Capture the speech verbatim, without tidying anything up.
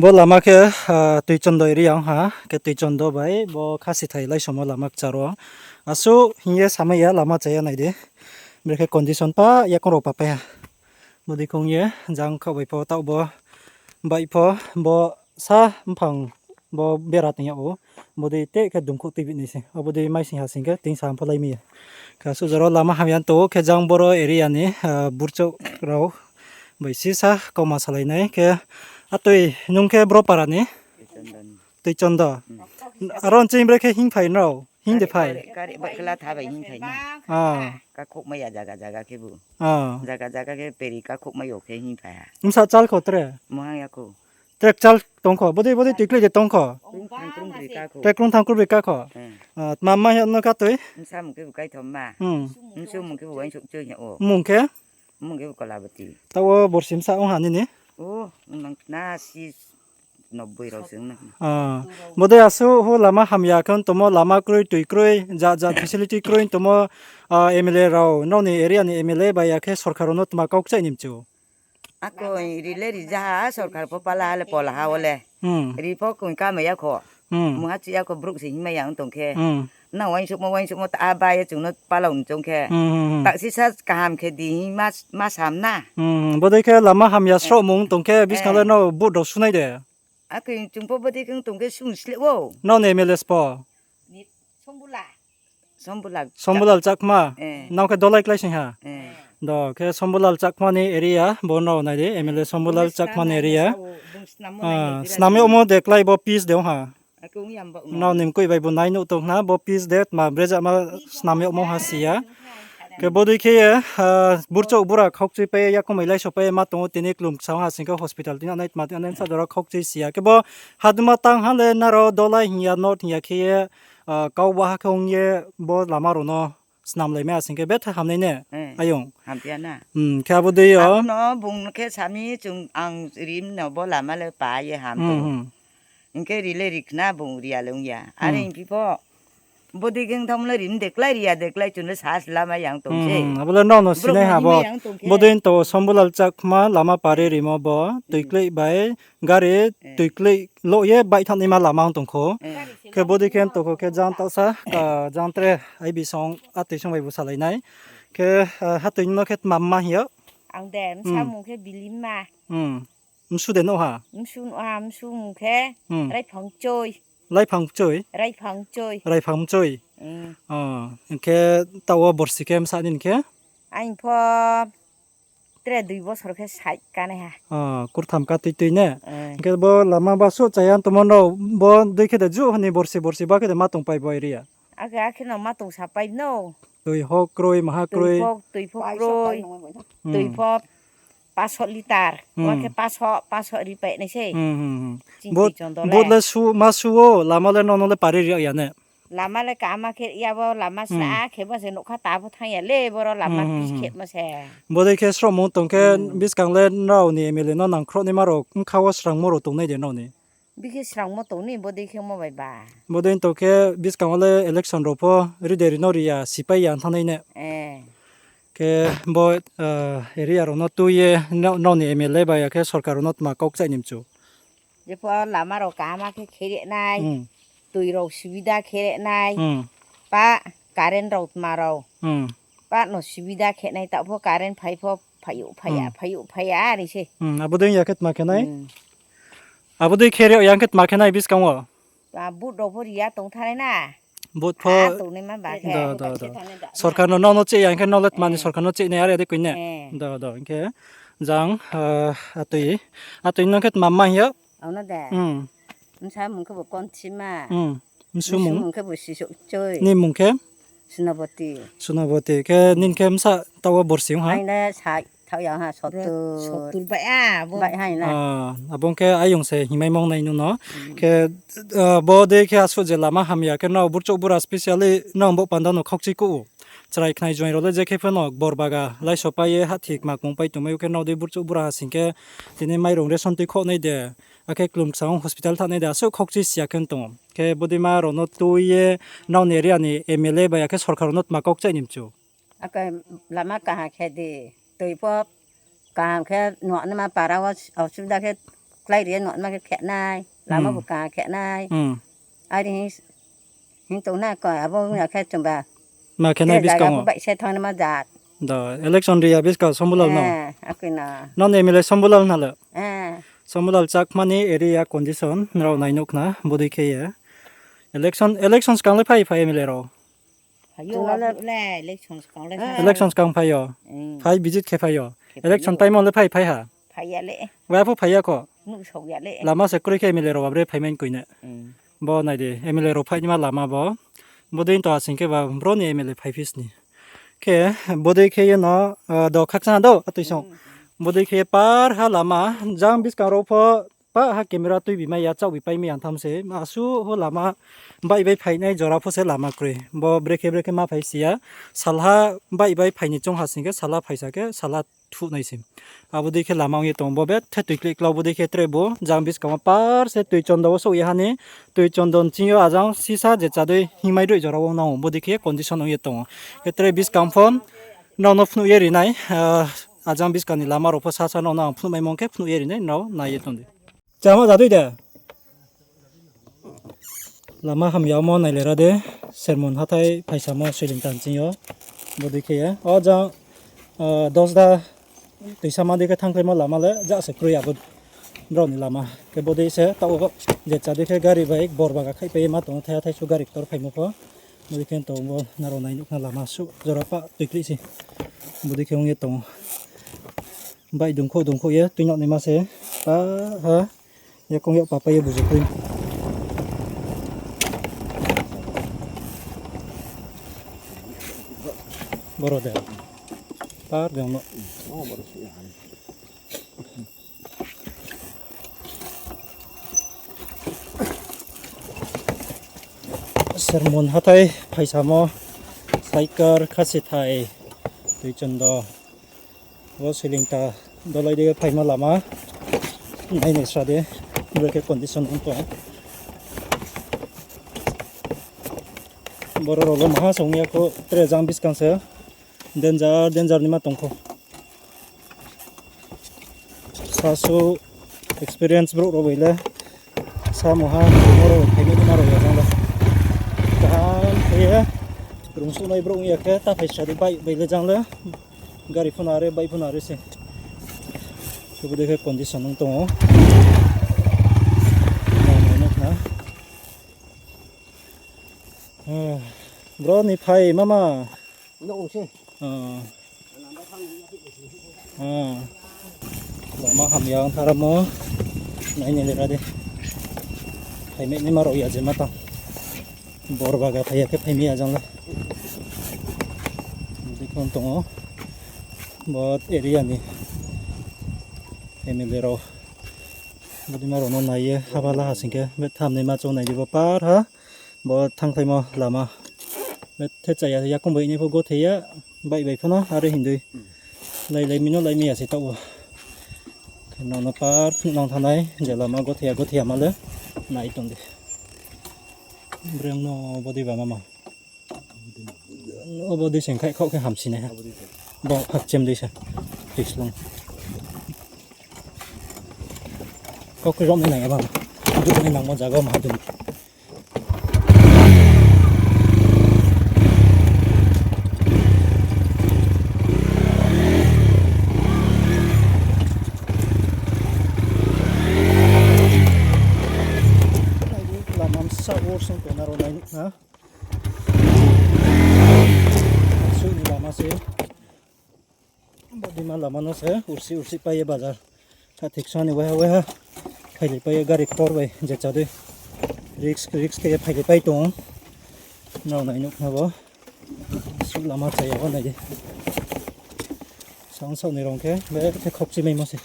Bo lama khe, ah, Tuichondo area ong ha, khe Tuichondo bai bo Khasithai Laisomo lama kchar wo. Asuh hing ye samai ya lama chaya nai di. Brekhe condition pa yakoung rao papai ha. Bodei khe ong ye jang khaoh bai pho taoh bo baih pho bo sa mphang bo bera tong yag ou. Bodei te khe dungkhouh tuibi nai se. Abo dei maising ha sing khe ting sa pho lai mi ya. Khe asuh jora lama hamya tong ou khe jang boro area ni, ah, burchouh rao bai sisa kauma salai nai khe atoi nung khe bro para ni? Tuichondo. Aro nching bre khe hing phai nrao? Hing de phai? Kari bai khe latha bai hing phai na. Ah. Kakhouhmai ya jaga jaga khe bu. Ah. Jaga jaga khe peri kakhouhmai yo khe hing phai ha. Bsa chal kho tre? Muhang ya kho. Tre kchal tong kho, bodei bodei tuiklei de tong kho. Tre krung thang krung broi ka kho. Ah, tma mma hing no katoi? Bsa mung khe bu Kaithomma. Hmm. Bswmung khe bu Uaingsouhchoi hing ou. Mmung khe? Mmung khe bu Kolabati. Taoh wo borsi bsa ong ha nini? O, ong nang khna si nobboi rao se ong nang. Ah, bodei asuh hu lama hamya khe ong tongmo, lama kroi, tui kroi, jat jat facility kroi ong tongmo, ah, M L A rao, nrao ni area ni M L A bai ya khe sorkar rao no tma kau kchaih ni mchu? Ako ri le ri ja ha, sorkar pho pala ha le pola ha wo le. Hmm. Ri pho koi kamai ya kho. Hmm. Mungha chi ya kho, brouh se hingmai ya ong tong khe. Hmm. Nang uaingsouhmo, uaingsouhmo ta a bai ye chung no pala ong tong khe. Hmm, hmm, hmm. Taksisa kaham khe di hing ma, ma sam na. Hmm, hmm. Bodei khe lama hamya srohmung tong khe, buskang le nrao vote rao sunai de? Akhe chung pho bodei khe ong tong khe sung sleh ou. Nrao ni M L A pho? Sombulal Chakma. Nang khe Dolai klái sing ha? Do, khe Sombulal Chakma ni area, bo nrao nai di, M L A Sombulal Chakma ni area. Ah, snam yagmo de klái bo pitch de ong ha. Nrao ni mkoih bai bo nai nuh tong khna, bo pitch de tma brejama snam yagmo ha si ya. Khe bodei khe ye, ah, burchouh bura khaukchui pai ye, yakoung mai laiso pai ye ma tong ou, tini klum ksa ong ha sing khe hospital tini nai tma tini nai bsa jora khaukchui si ya. Khe bo haduma tang ha le nrao Dolai hing ya, North hing ya khe ye, ah, kau baha khe ong ye bo lama rao no snamlai mai ha sing khe betha hamnai ne, ayong. Hamya na. Hmm, khe abo dei yo. Abo no bung khe sami chung ang rim no bo lama le pa ye ham tong. Hing khe ri le ri khna bung ri ya le ong ya. Are hing phi pho bodei khe ong thanng le rim de klái ri ya de klái chung le sa slamai ya ong tong se. Hmm, abo le nrao no sinai ha bo. Bodei to Sombulal Chakma lama pari rimo bo, tuiklei bai gari tuiklei lo ye baih thanngnaima lama ong tong kho. Khe bodei khe ong tong kho khe jang taohsa, ah, jang tre I B song atoi song bai bu salai nai. Khe, ah, hatoi no khe tma mma hing yo? Ang de, bsa mung khe Bilimma. Msu de no ha? Msu no ha, msu mung khe Raiphangchoi. Raiphangchoi? Raiphangchoi. Ah, hing khe taoh wo borsi khe bsa nini khe? Aini pho tre dui bosor khe side kanaiha. Ah, kurtham ka tui tui ne? Hing khe bo lama ba suh chaya tongmo no bo dei khe de ju hini borsi borsi ba khe de ma tongpai bo area? Akhe, akhe no ma tongsapai no. Tui pho kroi, maha kroi. Tui pho, tui pho kroi. Tui pho paso litar. Wa khe paso, paso ripai nai sei. Bo, bo le su, ma su wo, lama le nono le pari ri ya ne? Lama le kama khe ya bo, lama sra khe bo se nougkha ta pho thanng ya le, boro lama pis khe ma se. Bodei khe srohmung tong khe, buskang le nrao ni M L A no nangkhrouhnaima rao bkha wo srangmo rao tongnai de nrao ni? Bikhe srangmo tong ni, bodei khe mo bai ba. Bodei tong khe buskang wo le election rao pho ri de ri no ri ya, sipai ya thanngnai ne. Khe bo, ah, area rao no tui ye nrao, nrao ni M L A bai ya khe sorkar rao no tma kau kchaih ni mchu? Jepho lama rao kaham khe khere nai, tui rao subida khere nai, pa current rao tma rao. Pa no subida khe nai, taoh pho current phai pho phai ou, phai ya, phai ou, phai ya, are se. Abo dei ya khe tma khe nai? Abo dei khe ri ya khe tma khe nai buskang wo? Vote rao pho ri ya tong thanai na. Vote pho tongnaima ba khe. Sorkar no, nrao no cheh ya khe nrao le tma ni sorkar no cheh nai are de koi ne. Do, do, hing khe jang, ah, atoi, atoi nang khe tma mma hing yo? Ang no de. Bsa mung khe bo Konthima. Bsu mung khe bo Sisouhchoi. Ni mung khe? Sunaboti. Sunaboti. Khe nini khe bsa taoh wo borsi ong ha? Aini sa thaoh ya ha, sottur. Sottur bai a, bo. Bai hai na. Ah, abo khe ayong se hingmai mong nai nung no. Khe, ah, bo dei khe asuh je lama hamya khe nrao burchouh bura specially nrao bo panda no khaukchui kuh ou. Chrai khnai join rao le je khe pho no bor baga laiso pai ye hathi kma kmung pai tongmai ou khe nrao dei burchouh bura ha sing khe tini mairung ration tui khoh nai de. Akhe klum ksa ong hospital thanng nai de, asuh khaukchui si ya khe tong ou. Khe bodeima rao no tui ye nrao ni area ni M L A bai ya khe sorkar rao no tma kau kchaih ni mchu? Akhe lama kaham khe di, tui pho kaham khe nuh naima para wo osubida khe klái ri ye notma khe khe nai, lama bo ka khe nai. Ari hing, hing tong na ko, abo wngya khe chungba. Ma khe nai tre zaga buskang wo. Bai se thanng ma jat. Do, election ri ya buskang Sombulal no. Eh, akoi no. Non M L A Sombulal na le. Eh. Sombulal Chakma ni area condition, nrao nai nuh khna, bodei khe ye. Election, election skang le phai, phai M L A rao. Phai yo, election skang le phai. Election skang phai yo. Phai visit khe phai yo. Khe phai yo. Election time wo le phai, phai ha. Phai ya le. Wa pho phai ya kho. Nuhsao ya le. Lama se kroi khe M L A rao ba bre phai mai koi ne. Bo nai di, M L A rao phai ni ma lama bo. Bodei to asing khe ba bro ni M L A phai phi sni. Khe, bodei khe ye no, ah, do khakchang do, atoi song. Bodei khe ye par ha lama, jang buskang rao pho, pa ha camera tuibi mai ya, chaohbi pai mai ya tham se, asuh ho lama, baih bai phainai jora pho se lama kroi. Bo brekhe brekhe ma phai si ya, salha baih bai phai ni choung ha sing khe, salha phaisa khe, salha thuh nai se. Abo dei khe lama ong ye tong, bo bethe tui kliklau, bo dei khe tre bo, jang buskang wo par se tui chondo wo souh ye ha ni, tui chondo ni ching yo ajang sisa je chadei hingmai droih jora wo nang ou, bo dei khe condition ong ye tong ou. Khe tre buskang pho, nrao no phnuh ye ri nai, ah, ajang buskang ni lama rao pho sasa nrao no ang phnuh maimo khe phnuh ye ri nai, nrao nai ye tong di. Chama jadei de. Lama hamya mo nailera de, Sermon hathai phaisamo Soilingta ni ching yo, bo dei khe ye. O jang, ah, Dosda tuisama dei khe thanngkhlaimo lama le ja se kroi abo brao ni lama. Khe bo dei se taoh wo je chadei khe gari bai Borbaga khaihpai ye ma tong ou, thaiha thaisu gari ktor phaimo pho. Bo dei khe tong bo nrao nai nuh khna lama suh jora pah tuiklih se. Bo dei khe ong ye tong ou. Baih dungkhouh dungkhouh ye tuinang naima se. Pa ha. Yakoung yag papai ye buzu kroi. Boro de. Par de no. Sermon hathai phaisamo, Saikar, Khasithai, Tuichondo, bo Soilingta dolai de phaima lama, nai nai sra de, bo khe condition ong tong. Boro rao le maha song ya kho, tre jang buskang se, danger, danger ni ma tong kho. Sasu experience brouh rao bai le, sa mungha, brouh rao bai phaimai ni ma rao ya jang le. Kaham khe ye, rungsuhnai brouh ong ya khe, ta phai sadi bai, bai le jang le, gari pho nare, bai pho nare se. Khe bo dei khe condition ong tong ou. Nai nai nuh khna. Bro ni phai mama. Lama hamya ong tharamo. Nai ni lera de. Phaimai ni ma rao ya je ma tang. Borbaga phai ya khe phaimai ya jang le. Dei khon tong ou. Bo area ni family rao. Bodei ma rao no nai ye haba la ha sing khe, bethe hamnaima choung nai di bo par ha. Bo thanngkhlaimo lama. Bethe chaya yakoung bai ni pho gothe ya, bai bai pho no, are hindui. Lai lai mi no lai mi ya se taoh wo. Khe nrao no par phnuh nang thanng nai, je lama gothe ya, gothe ya ma le, nai tong di. Breng no bodei ba mama. O bodei sing khai khaoh khe hamsi nai ha. Bo khakchem dei se. Tui slung. Kau khe romnai nang ya ba. Duhnai nangmo zaga wo maha dun. Lama msa wo song tong nrao nai nuh khna. Suh ni lama se. Bodei ma lama no se ursi ursi pai ye bazar. Khathik sani waiha waiha phailai pai ye gari ktor bai je chadei. Risk risk khe ye phailai pai tong ou. Nrao nai nuh khna bo. Suh lama chaya wo nai di. Sasaoh ni rong khe bethe khokchi maimo se.